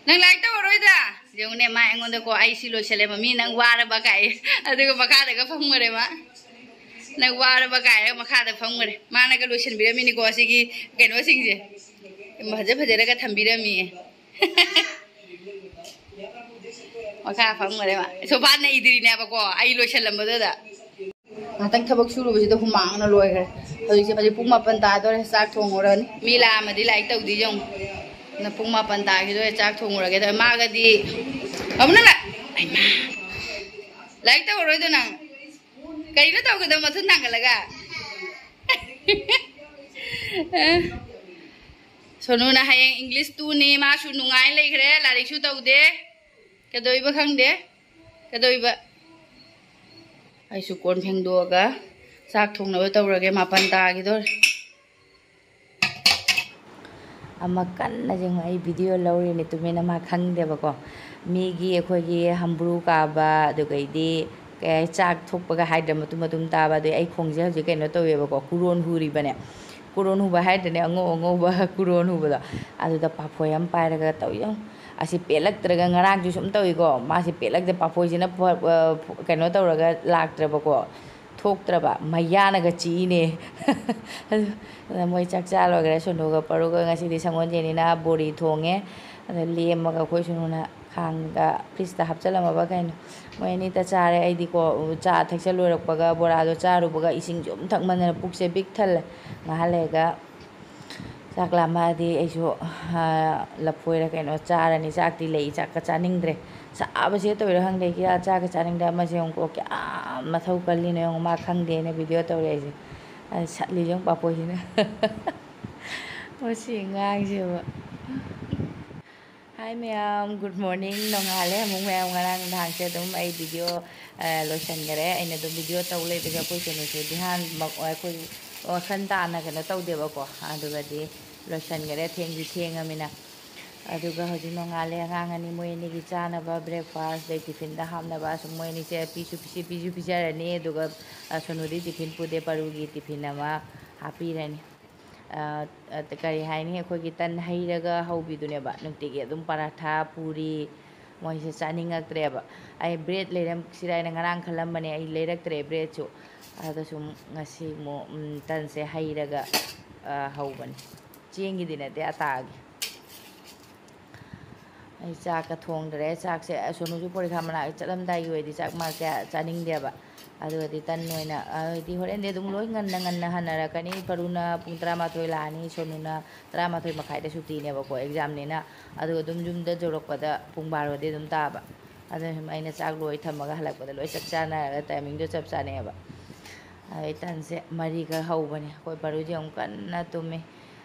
ꯅꯪ ꯂꯥꯏꯔꯤꯛ ꯇꯧꯔꯔꯣꯏꯗ? ꯌꯦꯡꯉꯨꯅꯦ, ꯃꯥ ꯑꯩꯉꯣꯟꯗꯀꯣ, "ꯑꯩ ꯁꯤ ꯂꯣꯏꯁꯤꯜꯂꯦ, ꯃꯃꯤ, ꯅꯪ ꯋꯥꯔꯕ?" ꯀꯥꯏ꯫ ꯑꯗꯨꯒ ꯃꯈꯥꯗꯒ ꯐꯝꯈꯔꯦ ꯃꯥ꯫ "ꯅꯪ ꯋꯥꯔꯕ?" ꯀꯥꯏꯔꯒ ꯃꯈꯥꯗ ꯐꯝꯈꯔꯦ꯫ ꯃꯥꯅꯒ ꯂꯣꯏꯁꯤꯟꯕꯤꯔꯝꯃꯤꯅꯤꯀꯣ ꯁꯤꯒꯤ ꯀꯩꯅꯣꯁꯤꯡꯁꯦ꯫ ꯐꯖ ꯐꯖꯅꯒ ꯊꯝꯕꯤꯔꯝꯃꯤꯌꯦ꯫ ꯃꯈꯥ ꯐꯝꯈ꯭ꯔꯦ ꯃꯥ꯫ ꯁꯣꯐꯥ ꯅꯩꯗ꯭ꯔꯤꯅꯦꯕꯀꯣ, ꯑꯩ ꯂꯣꯏꯁꯜꯂꯝꯕꯗꯨꯗ꯫ ꯉꯥꯛꯇꯪ ꯊꯕꯛ ꯁꯨꯔꯨꯕꯁꯤꯗ ꯍꯨꯃꯥꯡꯅ ꯂꯣꯏꯈ꯭ꯔꯦ꯫ ꯍꯧꯖꯤꯛꯁꯦ ꯍꯧꯖꯤꯛ ꯄꯨꯡ ꯃꯥꯄꯟ ꯇꯥꯗꯣꯔꯦ, ꯆꯥꯛ ꯊꯣꯡꯉꯨꯔꯅꯤ꯫ ꯃꯤ ꯂꯥꯛꯑꯝꯃꯗꯤ ꯂꯥꯏꯔꯤꯛ ꯇꯧꯗꯣꯏꯁꯦ ꯌꯦꯡꯉꯨ꯫ ꯅ ꯄꯨꯡ ꯃꯥꯄꯟ ꯇꯥꯈꯤꯗꯣꯔꯦ, ꯆꯥꯛ ꯊꯣꯡꯉꯨꯔꯒꯦ ꯇꯧꯔꯦ꯫ ꯃꯥꯒꯗꯤ ꯑꯃꯨꯛꯅ ꯂꯥꯛ-, ꯑꯩꯃꯥ꯫ ꯂꯥꯏꯔꯤꯛ ꯇꯧꯔꯔꯣꯏꯗꯣ ꯅꯪ? ꯀꯩꯅꯣ ꯇꯧꯒꯗꯕ ꯃꯊꯨꯟ ꯊꯥꯡꯒꯠꯂꯒ? ꯁꯣꯅꯨꯅ ꯍꯌꯦꯡ English two ꯅꯤ, ꯃꯥꯁꯨ ꯅꯨꯡꯉꯥꯏ ꯂꯩꯈ꯭ꯔꯦ, ꯂꯥꯏꯔꯤꯛꯁꯨ ꯇꯧꯗꯦ꯫ ꯀꯩꯗꯧꯏꯕ ꯈꯪꯗꯦ꯫ ꯀꯩꯗꯧꯏꯕ? ꯑꯩꯁꯨ ꯀꯣꯟ ꯐꯦꯡꯗꯣꯛꯑꯒ ꯆꯥꯛ ꯊꯣꯡꯅꯕ ꯇꯧꯔꯒꯦ, ꯃꯥꯄꯟ ꯇꯥꯈꯤꯗꯣꯔꯦ꯫ ꯑꯃ ꯀꯟꯅ ꯌꯦꯡꯉꯣ, ꯑꯩ video ꯂꯧꯔꯤꯅꯦ, ꯇꯨꯃꯤꯟꯅ ꯃꯥ ꯈꯪꯗꯦꯕꯀꯣ꯫ ꯃꯤꯒꯤ ꯑꯩꯈꯣꯏꯒꯤ ꯍꯝꯕ꯭ꯔꯨ ꯀꯥꯕ, ꯑꯗꯨꯒꯩꯗꯤ ꯀꯩ ꯍꯥꯏ, ꯆꯥꯛ ꯊꯣꯛꯄꯒ ꯍꯥꯏꯗ꯭ꯔꯥ, ꯃꯇꯨꯝ ꯃꯇꯨꯝ ꯇꯥꯕ, ꯑꯗꯨꯏ ꯑꯩ ꯈꯣꯡꯁꯦ ꯍꯧꯖꯤꯛ ꯀꯩꯅꯣ ꯇꯧꯋꯦꯕꯀꯣ, ꯀꯨꯔꯣꯟ ꯍꯨꯔꯤꯕꯅꯦ꯫ ꯀꯨꯔꯣꯟ ꯍꯨꯕ ꯍꯥꯏꯗ꯭ꯔꯅꯦ, ꯑꯉꯧ ꯑꯉꯧꯕ ꯀꯨꯔꯣꯟ ꯍꯨꯕꯗꯣ꯫ ꯑꯗꯨꯗ ꯄꯥꯐꯣꯏ ꯑꯃ ꯄꯥꯏꯔꯒ ꯇꯧ ꯌꯦꯡꯉꯨ꯫ ꯑꯁꯤ ꯄꯦꯜꯂꯛꯇ꯭ꯔꯒ ꯉꯔꯥꯡꯁꯨ ꯁꯨꯝ ꯇꯧꯏꯀꯣ꯫ ꯃꯥꯁꯤ ꯄꯦꯜꯂꯛꯇ ꯄꯥꯐꯣꯏꯁꯤꯅ ꯐ-, ꯑ, ꯐ-, ꯀꯩꯅꯣ ꯇꯧꯔꯒ ꯂꯥꯛꯇ꯭ꯔꯕꯀꯣ꯫ ꯊꯣꯛꯇ꯭ꯔꯕ꯫ ꯃꯌꯥꯅꯒ ꯆꯤꯛꯏꯅꯦ꯫ ꯑꯗꯨꯅ ꯃꯣꯏ ꯆꯥꯛ ꯆꯥ ꯂꯣꯏꯈ꯭ꯔꯦ꯫ ꯁꯣꯅꯨꯒ ꯄꯔꯨꯒ ꯉꯁꯤꯗꯤ ꯁꯪꯒꯣꯟꯖꯦꯟꯅꯤꯅ ꯕꯣꯔꯤ ꯊꯣꯡꯉꯦ꯫ ꯑꯗ ꯂꯦꯝꯃꯒ ꯑꯩꯈꯣꯏ ꯁꯣꯅꯨꯅ ꯈꯥꯡꯗ fridgeꯇ ꯍꯥꯞꯆꯜꯂꯝꯃꯕ ꯀꯩꯅꯣ꯫ ꯃꯣꯏ ꯑꯅꯤꯇ ꯆꯥꯔꯦ꯫ ꯑꯩꯗꯤꯀꯣ, ꯆꯥ ꯊꯛꯆꯜ ꯂꯣꯏꯔꯛꯄꯒ ꯕꯣꯔꯥꯗꯣ ꯆꯥꯔꯨꯕꯒ ꯏꯁꯤꯡꯁꯨ ꯑꯗꯨꯝ ꯊꯛꯃꯟꯗꯅ ꯄꯨꯛꯁꯦ ꯄꯤꯛ ꯊꯜꯂꯦ꯫ ꯉꯥꯏꯍꯥꯛ ꯂꯩꯔꯒ ꯆꯥꯛ ꯂꯥꯝꯃꯛꯑꯗꯤ ꯑꯩꯁꯨ, ꯑ, ꯂꯐꯣꯏꯔ ꯀꯩꯅꯣ ꯆꯥꯔꯅꯤ꯫ ꯆꯥꯛꯇꯤ ꯂꯩ, ꯆꯥꯛꯀ ꯆꯥꯅꯤꯡꯗ꯭ꯔꯦ꯫ ꯁꯥꯕꯁꯦ ꯇꯧꯔꯤꯔꯥ ꯈꯪꯗꯦ, ꯀꯌꯥ ꯆꯥꯛꯀ ꯆꯥꯅꯤꯡꯗꯦ꯫ ꯑꯃꯁꯦ ꯌꯦꯡꯉꯨꯀꯣ, ꯀꯌꯥꯝ ꯃꯊꯧ ꯀꯜꯂꯤꯅꯣ ꯌꯦꯡꯉꯨ, ꯃꯥ ꯈꯪꯗꯦꯅ video ꯇꯧꯔꯛꯏꯁꯦ꯫ ꯑ, ꯁꯠꯂꯤꯁꯦ ꯌꯦꯡꯉꯨ ꯄꯥꯐꯣꯏꯁꯤꯅ꯫ ꯃꯁꯤ ꯑꯉꯥꯡꯁꯦꯕ꯫ Hi ꯃꯌꯥꯝ, good morning꯫ ꯅꯣꯡꯉꯥꯜꯂꯦ ꯑꯃꯨꯛ ꯃꯌꯥꯝ꯫ ꯉꯔꯥꯡ ꯅꯍꯥꯟꯁꯦ ꯑꯗꯨꯝ ꯑꯩ video, ꯑ, ꯂꯣꯏꯁꯟꯈꯔꯦ꯫ ꯑꯩꯅ ꯑꯗꯨꯝ video ꯇꯧ ꯂꯩꯕꯁꯦ ꯑꯩꯈꯣꯏ ꯀꯩꯅꯣꯁꯦ ꯙ꯭ꯌꯥꯟ ꯃ-, ꯑꯩꯈꯣꯏ ꯋꯥꯈꯜ ꯇꯥꯅ ꯀꯩꯅꯣ ꯇꯧꯗꯦꯕꯀꯣ꯫ ꯑꯗꯨꯒꯗꯤ ꯂꯣꯏꯁꯟꯈꯔꯦ, ꯊꯦꯡꯁꯨ ꯊꯦꯡꯉꯃꯤꯅ꯫ ꯑꯗꯨꯒ ꯍꯧꯖꯤꯛ ꯅꯣꯡꯉꯥꯜꯂꯦ, ꯑꯉꯥꯡ ꯑꯅꯤ, ꯃꯣꯏ ꯑꯅꯤꯒꯤ ꯆꯥꯅꯕ breakfast, ꯑꯗꯩ tiffinꯗ ꯍꯥꯞꯅꯕ, ꯑꯁꯨꯝ ꯃꯣꯏ ꯑꯅꯤꯁꯦ ꯄꯤꯁꯨ ꯄꯤꯁꯤ-, ꯄꯤꯁꯨ ꯄꯤꯖꯔꯅꯤ꯫ ꯑꯗꯨꯒ, ꯑ, ꯁꯣꯅꯨꯗꯤ tiffin ꯄꯨꯗꯦ, ꯄꯔꯨꯒꯤ tiffin ꯑꯃ ꯍꯥꯞꯄꯤꯔꯅꯤ꯫ ꯑ, ꯑ, ꯀꯔꯤ ꯍꯥꯏꯅꯤ, ꯑꯩꯈꯣꯏꯒꯤ ꯇꯟ ꯍꯩꯔꯒ ꯍꯧꯕꯤꯗꯨꯅꯦꯕ꯫ ꯅꯨꯡꯇꯤꯒꯤ ꯑꯗꯨꯝ ꯄꯔꯥꯊꯥ, ꯄꯨꯔꯤ, ꯃꯣꯏꯁꯦ ꯆꯥꯅꯤꯡꯉꯛꯇ꯭ꯔꯦꯕ꯫ ꯑꯩ bread ꯂꯩꯔꯝꯁꯤꯔꯥ ꯍꯥꯏꯅ ꯉꯔꯥꯡ ꯈꯜꯂꯝꯕꯅꯦ, ꯑꯩ ꯂꯩꯔꯛꯇ꯭ꯔꯦ breadꯁꯨ꯫ ꯑꯗ ꯁꯨꯝ ꯉꯁꯤ ꯑꯃꯨꯛ, ꯎꯝ, ꯇꯟꯁꯦ ꯍꯩꯔꯒ, ꯑ, ꯍꯧꯕꯅꯤ꯫ ꯆꯦꯡꯒꯤꯗꯤ ꯅꯠꯇꯦ, ꯑꯇꯥꯒꯤ꯫ ꯑꯩ ꯆꯥꯛꯀ ꯊꯣꯡꯗ꯭ꯔꯦ꯫ ꯆꯥꯛꯁꯦ ꯁꯣꯅꯨꯁꯨ ꯄꯣꯔꯤꯈꯥ ꯃꯅꯥꯛ ꯆꯠꯂꯝꯗꯥꯏꯒꯤ ꯑꯣꯏꯗꯤ ꯆꯥꯛ ꯃꯥ ꯀꯌꯥ ꯆꯥꯅꯤꯡꯗꯦꯕ꯫ ꯑꯗꯨꯒꯗꯤ ꯇꯟ ꯑꯣꯏꯅ, ꯍꯥꯏꯗꯤ ꯍꯣꯔꯦꯟꯗꯤ ꯑꯗꯨꯝ ꯂꯣꯏ ꯉꯟꯅ ꯉꯟꯅ ꯍꯟꯅꯔꯛꯀꯅꯤ꯫ ꯄꯔꯨꯅ ꯄꯨꯡ ꯇꯔꯥꯃꯥꯊꯣꯏ ꯂꯥꯛꯑꯅꯤ, ꯁꯣꯅꯨꯅ ꯇꯔꯥꯃꯥꯊꯣꯏ ꯃꯈꯥꯏꯗ ꯁꯨꯇꯤꯅꯦꯕꯀꯣ ꯑꯦꯛꯖꯥꯝꯅꯤꯅ꯫ ꯑꯗꯨꯒ ꯑꯗꯨꯝ ꯌꯨꯝꯗ ꯌꯧꯔꯛꯄꯗ ꯄꯨꯡ ꯕꯥꯔꯣꯗꯤ ꯑꯗꯨꯝ ꯇꯥꯕ꯫ ꯑꯗꯨꯅ ꯁꯨꯝ ꯑꯩꯅ ꯆꯥꯛ ꯂꯣꯏ ꯊꯝꯃꯒ ꯍꯜꯂꯛꯄꯗ ꯂꯣꯏ ꯆꯥꯛ ꯆꯥꯅꯔꯒ ꯇꯥꯏꯃꯤꯡꯗꯣ ꯆꯞ ꯆꯥꯅꯩꯑꯕ꯫ ꯑꯗꯩ ꯇꯟꯁꯦ ꯃꯔꯤ ꯈꯔ ꯍꯧꯕꯅꯦ꯫ ꯑꯩꯈꯣꯏ ꯄꯔꯨꯁꯦ ꯑꯃꯨꯛ ꯀꯟꯅ ꯇꯨꯝꯃꯤ꯫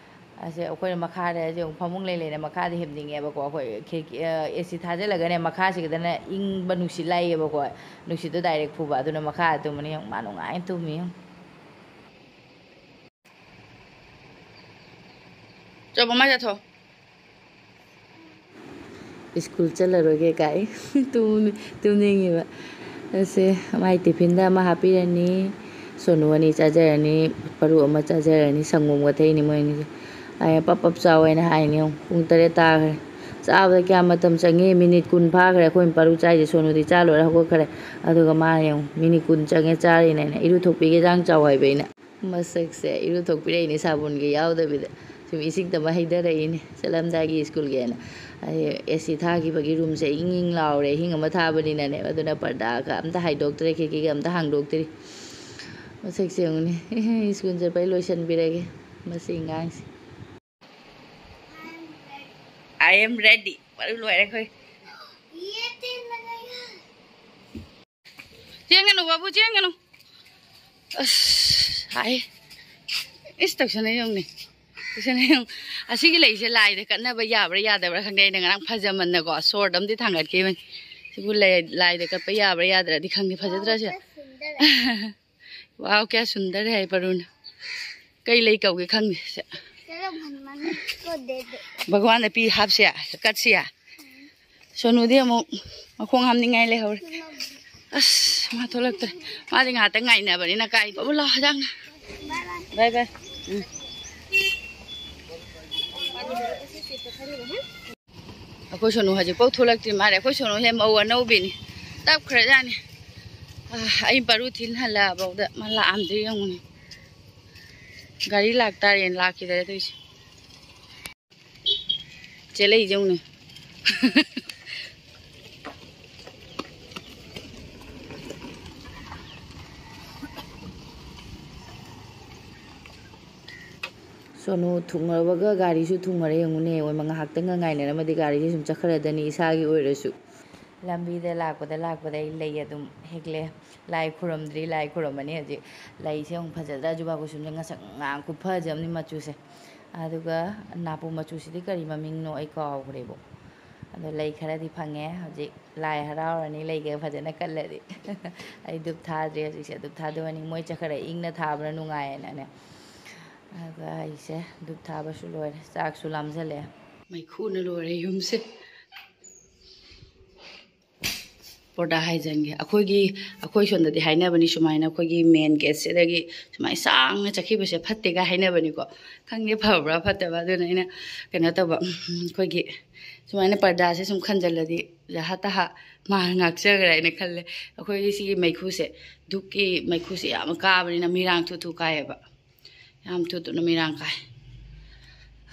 ꯑꯁꯦ ꯑꯩꯈꯣꯏꯅ ꯃꯈꯥꯗ ꯍꯧꯖꯤꯛ ꯑꯃꯨꯛ ꯐꯃꯨꯡ ꯂꯩ ꯂꯩꯅ ꯃꯈꯥꯗ ꯍꯤꯞꯅꯤꯡꯉꯦꯕꯀꯣ꯫ ꯑꯩꯈꯣꯏ ꯈꯤꯔꯀꯤ, ꯑ, ꯑꯦ ꯁꯤ ꯊꯥꯖꯤꯜꯂꯒꯅꯦ ꯃꯈꯥꯁꯤꯗꯅ ꯏꯪꯕ ꯅꯨꯡꯁꯤꯠ ꯂꯥꯛꯏꯌꯦꯕꯀꯣ꯫ ꯅꯨꯡꯁꯤꯠꯇꯣ ꯗꯥꯏꯔꯦꯛ ꯐꯨꯕ꯫ ꯑꯗꯨꯅ ꯃꯈꯥꯗ ꯇꯨꯝꯕꯅꯤ꯫ ꯌꯦꯡꯉꯨ, ꯃꯥ ꯅꯨꯡꯉꯥꯏꯅ ꯇꯨꯝꯃꯤ꯫ ꯌꯦꯡꯉꯨ꯫ ꯆꯣ, ꯃꯃꯥ ꯆꯠꯊꯣ꯫ ꯁ꯭ꯀꯨꯜ ꯆꯠꯂꯔꯣꯏꯒꯦ ꯀꯥꯏ ꯇꯨꯝ-, ꯇꯨꯝꯅꯤꯡꯉꯤꯕ꯫ ꯑꯁꯦ ꯃꯥꯏ ꯇꯤꯐꯤꯟꯗ ꯑꯃ ꯍꯥꯞꯄꯤꯔꯅꯤ, ꯁꯣꯅꯨ ꯑꯅꯤ ꯆꯥꯖꯔꯅꯤ, ꯄꯔꯨ ꯑꯃ ꯆꯥꯖꯔꯅꯤ, ꯁꯪꯒꯣꯝꯒ ꯊꯛꯏꯅꯤ ꯃꯣꯏ ꯑꯅꯤꯁꯦ꯫ ꯑꯩꯅ ꯄꯞ ꯄꯞ ꯆꯥꯎ ꯍꯥꯏꯅ ꯍꯥꯏꯅꯤ꯫ ꯌꯦꯡꯉꯨ, ꯄꯨꯡ ꯇꯔꯦꯠ ꯇꯥꯈ꯭ꯔꯦ꯫ ꯆꯥꯕꯗ ꯀꯌꯥꯝ ꯃꯇꯝ ꯆꯪꯉꯤ? ꯃꯤꯅꯤꯠ ꯀꯨꯟ ꯐꯥꯈ꯭ꯔꯦ꯫ ꯑꯩꯈꯣꯏꯅ ꯄꯔꯨ ꯆꯥꯏꯁꯦ꯫ ꯁꯣꯅꯨꯗꯤ ꯆꯥ ꯂꯣꯏꯔ ꯍꯧꯒꯠꯈ꯭ꯔꯦ꯫ ꯑꯗꯨꯒ ꯃꯥꯅ ꯌꯦꯡꯉꯨ, ꯃꯤꯅꯤꯠ ꯀꯨꯟ ꯆꯪꯉꯦ ꯆꯥꯔꯤꯅꯦꯅ꯫ ꯏꯔꯨꯊꯣꯛꯄꯤꯒꯦ, ꯆꯥꯡ ꯆꯥꯎ ꯍꯥꯏꯕ ꯑꯩꯅ꯫ ꯃꯁꯛꯁꯦ ꯏꯔꯨꯊꯣꯛꯄꯤꯔꯛꯏꯅꯦ ꯁꯥꯄꯣꯟꯒ ꯌꯥꯎꯗꯕꯤꯗ꯫ ꯁꯨꯝ ꯏꯁꯤꯡ ꯇꯞꯄ ꯍꯩꯊꯔꯛꯏꯅꯦ ꯆꯠꯂꯝꯗꯥꯏꯒꯤ ꯁ꯭ꯀꯨꯜꯒꯤ ꯍꯥꯏꯅ꯫ ꯑꯩ ꯑꯦ ꯁꯤ ꯊꯥꯈꯤꯕꯒꯤ ꯔꯨꯝꯁꯦ ꯏꯪ ꯏꯪ ꯂꯥꯎꯔꯦ, ꯑꯍꯤꯡ ꯑꯃ ꯊꯥꯕꯅꯤꯅꯅꯦ꯫ ꯑꯗꯨꯅ ꯄꯔꯗꯥꯒ ꯑꯝꯇ ꯍꯥꯏꯗꯣꯛꯇ꯭ꯔꯦ, ꯈꯤꯔꯀꯤꯒ ꯑꯝꯇ ꯍꯥꯡꯗꯣꯛꯇ꯭ꯔꯤ꯫ ꯃꯁꯛꯁꯦ ꯌꯦꯡꯉꯨꯅꯦ꯫ ꯁ꯭ꯀꯨꯜ ꯆꯠꯄꯩ ꯂꯣꯏꯁꯟꯕꯤꯔꯒꯦ ꯃꯁꯤ ꯑꯉꯥꯡꯁꯦ꯫ I am ready. ꯄꯔꯨ ꯂꯣꯏꯔꯦ ꯑꯩꯈꯣꯏ꯫ ꯆꯦꯟꯒꯅꯨ ꯕꯥꯕꯨ, ꯆꯦꯟꯒꯅꯨ꯫ ꯑꯁ, ꯍꯥꯏ꯫ ꯏꯁ, ꯇꯧꯁꯟꯅꯩ ꯌꯦꯡꯉꯨꯅꯦ꯫ ꯇꯧꯁꯟꯅꯩ ꯌꯦꯡꯉꯨ꯫ ꯑꯁꯤꯒꯤ ꯂꯩꯁꯦ ꯂꯥꯏꯗ ꯀꯠꯅꯕ ꯌꯥꯕ꯭ꯔꯥ ꯌꯥꯗꯕ꯭ꯔꯥ ꯈꯪꯗꯦ꯫ ꯑꯩꯅ ꯉꯔꯥꯡ ꯐꯖꯃꯟꯗꯀꯣ, ꯁꯣꯔꯗ ꯑꯝꯗꯤ ꯊꯥꯡꯒꯠꯈꯤꯕꯅꯤ꯫ ꯁꯤꯕꯨ ꯂꯩ-, ꯂꯥꯏꯗ ꯀꯠꯄ ꯌꯥꯕ꯭ꯔꯥ ꯌꯥꯗ꯭ꯔꯥꯗꯤ ꯈꯪꯗꯦ꯫ ꯐꯖꯗ꯭ꯔꯥ ꯁꯦ? ꯋꯥꯎ, ꯀꯌꯥ ꯁꯨꯟꯗꯔ ꯍꯥꯏ ꯄꯔꯨꯅ꯫ ꯀꯩ ꯂꯩ ꯀꯧꯒꯦ ꯈꯪꯗꯦ ꯁꯦ꯫ ꯆꯠꯂꯣ, ꯃꯟ-, ꯃꯟ-, ꯀꯣ ꯗꯦ ꯗꯦ꯫ ꯚꯒꯋꯥꯟꯗ ꯄꯤ ꯍꯥꯞꯁꯦ, ꯀꯠꯁꯦ꯫ ꯁꯣꯅꯨꯗꯤ ꯑꯃꯨꯛ ꯃꯈꯣꯡ ꯍꯥꯝꯅꯤꯡꯉꯥꯏ ꯂꯩꯍꯧꯔꯦ꯫ ꯑꯁ, ꯃꯥ ꯊꯣꯛꯂꯛꯇ꯭ꯔꯦ꯫ ꯃꯥꯗꯤ ꯉꯥꯏꯍꯥꯛꯇꯪ ꯉꯥꯏꯅꯕꯅꯤꯅ ꯀꯥꯏ꯫ ꯕꯥꯕꯨ ꯂꯥꯛꯑꯣ, ꯍꯤꯗꯥꯛꯅ꯫ ꯕꯥꯏ ꯕꯥꯏ꯫ ꯎꯝ꯫ ꯑꯩꯈꯣꯏ ꯁꯣꯅꯨ ꯍꯧꯖꯤꯛꯐꯥꯎ ꯊꯣꯛꯂꯛꯇ꯭ꯔꯤ ꯃꯥꯜꯂꯦ꯫ ꯑꯩꯈꯣꯏ ꯁꯣꯅꯨꯁꯦ ꯃꯧ ꯑꯅꯧꯕꯤꯅꯤ꯫ ꯇꯞꯈ꯭ꯔꯖꯥꯠꯅꯤ꯫ ꯑꯥ, ꯑꯩ ꯄꯔꯨ ꯊꯤꯟ ꯍꯜꯂꯛꯑꯐꯥꯎꯗ ꯃꯥ ꯂꯥꯛꯑꯝꯗ꯭ꯔꯤ ꯌꯦꯡꯉꯨꯅꯦ꯫ ꯒꯥꯔꯤ ꯂꯥꯛꯇꯥꯔꯦꯅ ꯂꯥꯛꯈꯤꯗꯔꯦ ꯇꯧꯔꯤꯁꯦ꯫ ꯆꯦꯜꯂꯛꯏꯁꯦ ꯌꯦꯡꯉꯨꯅꯦ꯫ ꯁꯣꯅꯨ ꯊꯨꯡꯉꯕꯒ ꯒꯥꯔꯤꯁꯨ ꯊꯨꯡꯉꯔꯦ ꯌꯦꯡꯉꯨꯅꯦ꯫ ꯑꯣꯏꯃ ꯉꯥꯏꯍꯥꯛꯇꯪꯒ ꯉꯥꯏꯅꯔꯝꯃꯗꯤ ꯒꯥꯔꯤꯁꯦ ꯁꯨꯝ ꯆꯠꯈ꯭ꯔꯗꯅꯤ ꯏꯁꯥꯒꯤ ꯑꯣꯏꯔꯁꯨ꯫ ꯂꯝꯕꯤꯗ ꯂꯥꯛꯄꯗ ꯂꯥꯛꯄꯗ ꯑꯩ ꯂꯩ ꯑꯗꯨꯝ ꯍꯦꯛꯂꯦ꯫ ꯂꯥꯏ ꯈꯨꯔꯝꯗ꯭ꯔꯤ, ꯂꯥꯏ ꯈꯨꯔꯝꯃꯅꯤ ꯍꯧꯖꯤꯛ꯫ ꯂꯩꯁꯦ ꯑꯃꯨꯛ ꯐꯖꯗ꯭ꯔꯥ, ꯖꯨꯕꯥ ꯀꯨꯁꯨꯝꯁꯦ ꯉꯁꯪ ꯉꯥꯡ ꯈꯨꯐꯖ ꯑꯃꯅꯤ ꯃꯆꯨꯁꯦ꯫ ꯑꯗꯨꯒ ꯅꯥꯄꯨ ꯃꯆꯨꯁꯤꯗꯤ ꯀꯔꯤ ꯃꯃꯤꯡꯅꯣ ꯑꯩ ꯀꯥꯎꯈ꯭ꯔꯦꯕꯣ꯫ ꯑꯗꯣ ꯂꯩ ꯈꯔꯗꯤ ꯐꯪꯉꯦ꯫ ꯍꯧꯖꯤꯛ ꯂꯥꯏ ꯍꯔꯥꯎꯔꯅꯤ ꯂꯩꯒ ꯐꯖꯅ ꯀꯠꯂꯗꯤ꯫ ꯑꯩ ꯙꯨꯞ ꯊꯥꯗ꯭ꯔꯤ ꯍꯧꯖꯤꯛꯁꯦ, ꯙꯨꯞ ꯊꯥꯗꯣꯛꯑꯅꯤ꯫ ꯃꯣꯏ ꯆꯠꯈ꯭ꯔꯦ, ꯏꯪꯅ ꯊꯥꯕꯅ ꯅꯨꯡꯉꯥꯏꯌꯦꯅꯅꯦ꯫ ꯑꯗꯨꯒ ꯑꯩꯁꯦ ꯙꯨꯞ ꯊꯥꯕꯁꯨ ꯂꯣꯏꯔꯦ, ꯆꯥꯛꯁꯨ ꯂꯥꯝꯖꯜꯂꯛꯑꯦ꯫ ꯃꯩꯈꯨꯅ ꯂꯣꯏꯔꯦ ꯌꯨꯝꯁꯦ꯫ ꯄꯔꯗꯥ ꯍꯥꯏꯖꯟꯒꯦ꯫ ꯑꯩꯈꯣꯏꯒꯤ, ꯑꯩꯈꯣꯏ ꯁꯣꯝꯗꯗꯤ ꯍꯥꯏꯅꯕꯅꯤ ꯁꯨꯃꯥꯏꯅ, ꯑꯩꯈꯣꯏꯒꯤ ꯃꯦꯟ ꯒꯦꯠꯁꯤꯗꯒꯤ ꯁꯨꯃꯥꯏꯅ ꯁꯥꯡꯅ ꯆꯠꯈꯤꯕꯁꯦ ꯐꯠꯇꯦꯒ ꯍꯥꯏꯅꯕꯅꯤꯀꯣ꯫ ꯈꯪꯗꯦ ꯐꯕ꯭ꯔꯥ ꯐꯠꯇꯕ꯭ꯔꯥ, ꯑꯗꯨꯅ ꯑꯩꯅ ꯀꯩꯅꯣ ꯇꯧꯕ, ꯎꯝ, ꯑꯩꯈꯣꯏꯒꯤ ꯁꯨꯃꯥꯏꯅ ꯄꯔꯗꯥꯁꯦ ꯁꯨꯝ ꯈꯟꯖꯜꯂꯗꯤ ꯖꯍꯥ ꯇꯍꯥ ꯃꯥ ꯉꯥꯛꯆꯈ꯭ꯔꯦ ꯍꯥꯏꯅ ꯈꯜꯂꯦ꯫ ꯑꯩꯈꯣꯏꯒꯤ ꯁꯤꯒꯤ ꯃꯩꯈꯨꯁꯦ, ꯙꯨꯞꯀꯤ ꯃꯩꯈꯨꯁꯦ ꯌꯥꯝ ꯀꯥꯕꯅꯤꯅ ꯃꯤꯔꯥꯡ ꯊꯨ ꯊꯨ ꯀꯥꯏꯌꯦꯕ꯫ ꯌꯥꯝ ꯊꯨ ꯊꯨꯅ ꯃꯤꯔꯥꯡ ꯀꯥꯏ꯫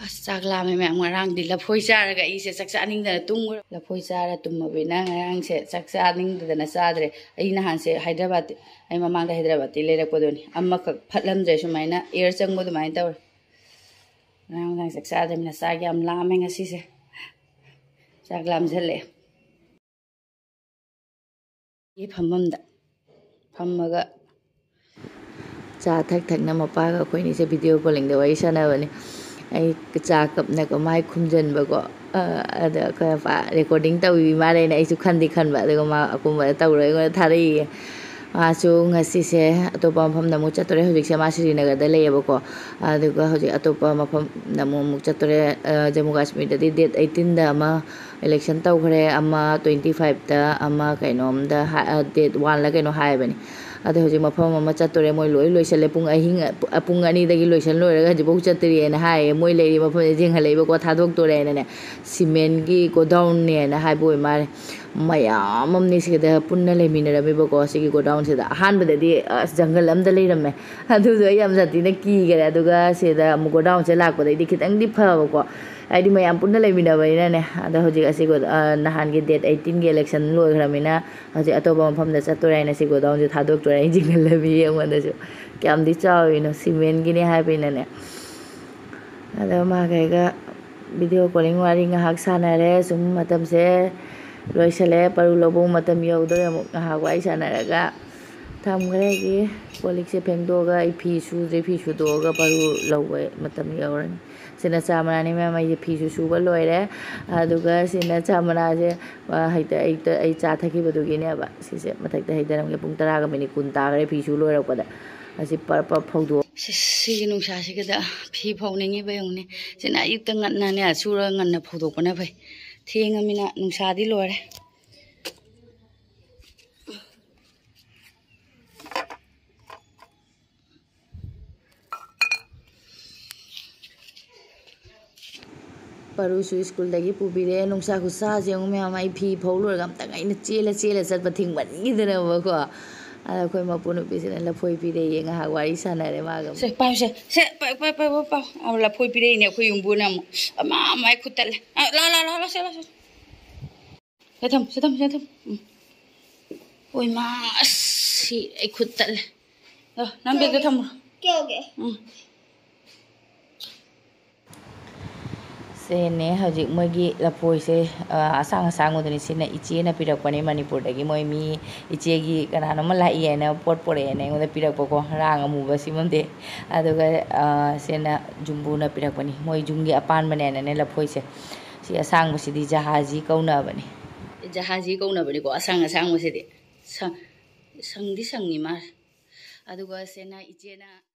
ꯑꯁ, ꯆꯥꯛ ꯂꯥꯝꯃꯦ ꯃꯌꯥꯝ꯫ ꯉꯔꯥꯡꯗꯤ ꯂꯐꯣꯏ ꯆꯥꯔꯒ ꯑꯩꯁꯦ ꯆꯥꯛ ꯆꯥꯅꯤꯡꯗꯅ ꯇꯨꯝꯈ꯭ꯔꯦ꯫ ꯂꯐꯣꯏ ꯆꯥꯔ ꯇꯨꯝꯃꯕꯅꯤꯅ ꯉꯔꯥꯡꯁꯦ ꯆꯥꯛ ꯆꯥꯅꯤꯡꯗꯗꯅ ꯆꯥꯗ꯭ꯔꯦ꯫ ꯑꯩ ꯅꯍꯥꯟꯁꯦ ꯍꯥꯏꯗ꯭ꯔꯕꯥꯠꯇꯤ, ꯑꯩ ꯃꯃꯥꯡꯗ ꯍꯥꯏꯗ꯭ꯔꯕꯥꯠꯇꯤ ꯂꯩꯔꯛꯄꯗꯨꯅꯤ꯫ ꯑꯃꯈꯛ ꯐꯠꯂꯝꯗ꯭ꯔꯦ, ꯁꯨꯃꯥꯏꯅ ꯑꯦꯌꯔ ꯆꯪꯕ ꯑꯗꯨꯃꯥꯏꯅ ꯇꯧꯔꯦ꯫ ꯉꯔꯥꯡ ꯅꯨꯡꯗꯥꯡ ꯆꯥꯛ ꯆꯥꯗ꯭ꯔꯕꯅꯤꯅ ꯆꯥꯛ ꯌꯥꯝ ꯂꯥꯝꯃꯦ ꯉꯁꯤꯁꯦ꯫ ꯆꯥꯛ ꯂꯥꯝꯁꯜꯂꯛꯑꯦ꯫ ꯐꯝꯐꯝꯗ ꯐꯝꯃꯒ ꯆꯥ ꯊꯛ ꯊꯛꯅ ꯃꯄꯥꯒ ꯑꯩꯈꯣꯏꯅꯤꯁꯦ video callingꯗ ꯋꯥꯔꯤ ꯁꯥꯟꯅꯕꯅꯦ꯫ ꯑꯩ ꯆꯥ ꯀꯞꯅꯒ ꯃꯥꯏ ꯈꯨꯝꯖꯟꯕꯀꯣ꯫ ꯑ, ꯑꯗ ꯑꯩꯈꯣꯏ ꯃꯄꯥ recording ꯇꯧꯕꯤ ꯃꯥꯜꯂꯦꯅ ꯑꯩꯁꯨ ꯈꯟꯗꯤ ꯈꯟꯕ, ꯑꯗꯨꯒ ꯃꯥ ꯑꯀꯨꯝꯕꯗ ꯇꯧꯔꯣꯏ ꯑꯩꯉꯣꯟꯗ ꯊꯥꯔꯛꯏꯌꯦ꯫ ꯃꯥꯁꯨ ꯉꯁꯤꯁꯦ ꯑꯇꯣꯞꯄ ꯃꯐꯝꯗ ꯑꯃꯨꯛ ꯆꯠꯇꯣꯔꯦ꯫ ꯍꯧꯖꯤꯛꯁꯦ ꯃꯥ ꯁ꯭ꯔꯤꯅꯒꯔꯗ ꯂꯩꯌꯦꯕꯀꯣ꯫ ꯑꯗꯨꯒ ꯍꯧꯖꯤꯛ ꯑꯇꯣꯞꯄ ꯃꯐꯝꯗ ꯑꯃꯨꯛ, ꯑꯃꯨꯛ ꯆꯠꯇꯣꯔꯦ꯫ ꯑ, ꯖꯃꯨ ꯀꯥꯁꯃꯤꯔꯗꯗꯤ date eighteenꯗ ꯑꯃ election ꯇꯧꯈ꯭ꯔꯦ, ꯑꯃ twenty fiveꯇ ꯑꯃ ꯀꯩꯅꯣꯝꯗ ꯍꯥ-, ꯑ, date oneꯂ ꯀꯩꯅꯣ ꯍꯥꯏꯕꯅꯤ꯫ ꯑꯗꯣ ꯍꯧꯖꯤꯛ ꯃꯐꯝ ꯑꯃ ꯆꯠꯇꯣꯔꯦ꯫ ꯃꯣꯏ ꯂꯣꯏ ꯂꯣꯏꯁꯜꯂꯦ꯫ ꯄꯨꯡ ꯑꯍꯤꯡ, ꯄꯨꯡ ꯑꯅꯤꯗꯒꯤ ꯂꯣꯏꯁꯜ ꯂꯣꯏꯔꯒ ꯍꯧꯖꯤꯛꯐꯥꯎ ꯆꯠꯇ꯭ꯔꯤꯑꯅ ꯍꯥꯏꯌꯦ꯫ ꯃꯣꯏ ꯂꯩꯔꯤ ꯃꯐꯝꯁꯦ ꯌꯦꯡꯍꯜꯂꯛꯏꯕꯀꯣ, ꯊꯥꯗꯣꯛꯇꯣꯔꯦꯅꯅꯦ꯫ Cementꯀꯤ godownꯅꯦꯅ ꯍꯥꯏꯕ ꯑꯣꯏ ꯃꯥꯜꯂꯦ꯫ ꯃꯌꯥꯝ ꯑꯃꯅꯤ ꯁꯤꯗ ꯄꯨꯟꯅ ꯂꯩꯃꯤꯟꯅꯔꯝꯃꯦꯕꯀꯣ꯫ ꯁꯤꯒꯤ ꯒꯣꯗꯥꯎꯟꯁꯤꯗ ꯑꯍꯥꯟꯕꯗꯗꯤ ꯑꯁ ꯖꯪꯒꯜ ꯑꯝꯗ ꯂꯩꯔꯝꯃꯦ꯫ ꯑꯗꯨꯗꯣ ꯑꯩ ꯌꯥꯝ ꯁꯥꯊꯤꯅ ꯀꯤꯈꯔꯦ꯫ ꯑꯗꯨꯒ ꯁꯤꯗ ꯑꯃꯨꯛ ꯒꯣꯗꯥꯎꯟꯁꯦ ꯂꯥꯛꯄꯗꯩꯗꯤ ꯈꯤꯇꯪꯗꯤ ꯐꯕꯀꯣ, ꯍꯥꯏꯗꯤ ꯃꯌꯥꯝ ꯄꯨꯟꯅ ꯂꯩꯃꯤꯟꯅꯕꯅꯤꯅꯅꯦ꯫ ꯑꯗꯣ ꯍꯧꯖꯤꯛ ꯑꯁꯤ ꯒꯣ-, ꯑ, ꯅꯍꯥꯟꯒꯤ ꯗꯦꯠ ꯑꯩꯠꯇꯤꯟꯒꯤ ꯏꯂꯦꯛꯁꯟ ꯂꯣꯏꯈ꯭ꯔꯃꯤꯅ ꯍꯧꯖꯤꯛ ꯑꯇꯣꯞꯄ ꯃꯐꯝꯗ ꯆꯠꯇꯣꯔꯦ ꯍꯥꯏꯅ ꯁꯤ ꯒꯣꯗꯥꯎꯟꯁꯦ ꯊꯥꯗꯣꯛꯇꯣꯔꯦ꯫ ꯑꯩ ꯆꯤꯡꯍꯜꯂꯕꯤ ꯑꯩꯉꯣꯟꯗꯁꯨ꯫ ꯀꯌꯥꯝꯗꯤ ꯆꯥꯎꯔꯤꯅꯣ, ꯁꯤꯃꯦꯟꯒꯤꯅꯤ ꯍꯥꯏꯕꯅꯤꯅꯅꯦ꯫ ꯑꯗꯣ ꯃꯥꯒ ꯑꯩꯒ ꯚꯤꯗꯤꯑꯣ ꯀꯣꯂꯤꯡ ꯋꯥꯔꯤ ꯉꯥꯏꯍꯥꯛ ꯁꯥꯟꯅꯔꯦ꯫ ꯁꯨꯝ ꯃꯇꯝꯁꯦ ꯂꯣꯏꯁꯜꯂꯦ, ꯄꯔꯨ ꯂꯧꯕ ꯃꯇꯝ ꯌꯧꯗꯣꯔꯦ꯫ ꯑꯃꯨꯛ ꯉꯥꯏꯍꯥꯛ ꯋꯥꯔꯤ ꯁꯥꯟꯅꯔꯒ ꯊꯝꯈ꯭ꯔꯦ꯫ ꯑꯩꯒꯤ ꯀꯣꯜ ꯂꯤꯛꯁꯦ ꯐꯦꯡꯗꯣꯛꯑꯒ ꯑꯩ ꯐꯤ ꯁꯨꯗ꯭ꯔꯤ, ꯐꯤ ꯁꯨꯗꯣꯛꯑꯒ ꯄꯔꯨ ꯂꯧꯕ ꯃꯇꯝ ꯌꯧꯔꯅꯤ꯫ ꯁꯤꯅ ꯆꯥ ꯃꯅꯥꯅꯤ ꯃꯌꯥꯝ, ꯑꯩꯁꯦ ꯐꯤꯁꯨ ꯁꯨꯕ ꯂꯣꯏꯔꯦ꯫ ꯑꯗꯨꯒ ꯁꯤꯅ ꯆꯥ ꯃꯅꯥꯁꯦ, ꯑ, ꯍꯦꯛꯇ ꯑꯌꯨꯛꯇ ꯑꯩ ꯆꯥ ꯊꯛꯈꯤꯕꯗꯨꯒꯤꯅꯦꯕ꯫ ꯁꯤꯁꯦ ꯃꯊꯛꯇ ꯍꯩꯊꯔꯝꯒꯦ꯫ ꯄꯨꯡ ꯇꯔꯥꯒ ꯃꯤꯅꯤꯠ ꯀꯨꯟ ꯇꯥꯈ꯭ꯔꯦ ꯐꯤ ꯁꯨ ꯂꯣꯏꯔꯛꯄꯗ꯫ ꯑꯁꯤ ꯄꯔꯞ ꯄꯔꯞ ꯐꯧꯗꯣꯛ꯫ ꯁꯤ-, ꯁꯤꯒꯤ ꯅꯨꯡꯁꯥꯁꯤꯒꯗ ꯐꯤ ꯐꯧꯅꯤꯡꯉꯤꯕ ꯌꯦꯡꯉꯨꯅꯦ꯫ ꯁꯤꯅ ꯑꯌꯨꯛꯇ ꯉꯟꯅꯅꯦ ꯁꯨꯔꯒ ꯉꯟꯅ ꯐꯧꯗꯣꯛꯄꯅ ꯐꯩ꯫ ꯊꯦꯡꯉꯃꯤꯅ ꯅꯨꯡꯁꯥꯗꯤ ꯂꯣꯏꯔꯦ꯫ ꯄꯔꯨꯁꯨ ꯁ꯭ꯀꯨꯜꯗꯒꯤ ꯄꯨꯕꯤꯔꯛꯑꯦ꯫ ꯅꯨꯡꯁꯥ ꯈꯨꯠꯁꯥꯁꯦ ꯌꯦꯡꯉꯨ ꯃꯌꯥꯝ, ꯑꯩ ꯐꯤ ꯐꯧ ꯂꯣꯏꯔꯒ ꯑꯝꯇꯪ ꯑꯩꯅ ꯆꯦꯜꯂ ꯆꯦꯜꯂ ꯆꯠꯄ ꯊꯤꯡꯃꯟꯈꯤꯗꯅꯕꯀꯣ꯫ ꯑꯗ ꯑꯩꯈꯣꯏ ꯃꯄꯨ ꯅꯨꯄꯤꯁꯤꯅ ꯂꯐꯣꯏ ꯄꯤꯔꯛꯑꯦ, ꯉꯥꯏꯍꯥꯛ ꯋꯥꯔꯤ ꯁꯥꯟꯅꯔꯦ ꯃꯥꯒ꯫ ꯁꯦ, ꯄꯥꯏꯌꯨꯁꯦ꯫ ꯁꯦ, ꯄꯥꯏ, ꯄꯥꯏ, ꯄꯥꯏ, ꯄꯥꯏ, ꯄꯥꯏ꯫ ꯑ, ꯂꯐꯣꯏ ꯄꯤꯔꯛꯏꯅꯦ ꯑꯩꯈꯣꯏ ꯌꯨꯝꯕꯨꯅ ꯑꯃꯨꯛ꯫ ꯑꯃ, ꯑꯃ ꯑꯩ ꯈꯨꯠ ꯇꯠꯂꯦ꯫ ꯑ, ꯂꯥ, ꯂꯥ, ꯂꯥ, ꯂꯥ, ꯁꯦ, ꯂꯥ, ꯁꯦ꯫ ꯁꯦ ꯊꯝꯃꯨ, ꯁꯦ ꯊꯝꯃꯨ, ꯁꯦ ꯊꯝꯃꯨ꯫ ꯎꯝ꯫ ꯑꯣꯏ ꯃꯥ, ꯑꯁ, ꯁꯤ ꯑꯩ ꯈꯨꯠ ꯇꯠꯂꯦ꯫ ꯑ, ꯅꯪ ꯕꯦꯒꯇ ꯊꯝꯃꯨꯔꯣ꯫ ꯀꯦꯛꯑꯣꯒꯦ꯫ ꯎꯝ꯫ ꯁꯤꯅꯦ ꯍꯧꯖꯤꯛ ꯃꯣꯏꯒꯤ ꯂꯐꯣꯏꯁꯦ, ꯑ, ꯑꯁꯥꯡ ꯑꯁꯥꯡꯕꯗꯨꯅꯤ꯫ ꯁꯤꯅ ꯏꯆꯦꯅ ꯄꯤꯔꯛꯄꯅꯦ ꯃꯅꯤꯄꯨꯔꯗꯒꯤ꯫ ꯃꯣꯏ ꯃꯤ ꯏꯆꯦꯒꯤ ꯀꯅꯥꯅꯣꯝꯃ ꯂꯥꯛꯏ ꯍꯥꯏꯅ ꯄꯣꯠ ꯄꯣꯔꯛꯑꯦꯅ ꯑꯩꯉꯣꯟꯗ ꯄꯤꯔꯛꯄꯀꯣ, ꯔꯥꯡ ꯑꯃꯨꯕ ꯁꯤꯃꯗꯤ꯫ ꯑꯗꯨꯒ, ꯑ, ꯁꯤꯅ ꯖꯨꯝꯕꯨꯅ ꯄꯤꯔꯛꯄꯅꯤ꯫ ꯃꯣꯏ ꯌꯨꯝꯒꯤ ꯑꯄꯥꯟꯕꯅꯦꯅꯅꯦ ꯂꯐꯣꯏꯁꯦ꯫ ꯁꯤ ꯑꯁꯥꯡꯕꯁꯤꯗꯤ ꯖꯍꯥꯖꯤ ꯀꯧꯅꯕꯅꯤ꯫ ꯖꯍꯥꯖꯤ ꯀꯧꯅꯕꯅꯤꯀꯣ, ꯑꯁꯥꯡ ꯑꯁꯥꯡꯕꯁꯤꯗꯤ꯫ ꯁꯪ-, ꯁꯪꯗꯤ ꯁꯪꯉꯤ ꯃꯥꯜꯂꯦ꯫ ꯑꯗꯨꯒ ꯁꯤꯅ ꯏꯆꯦꯅ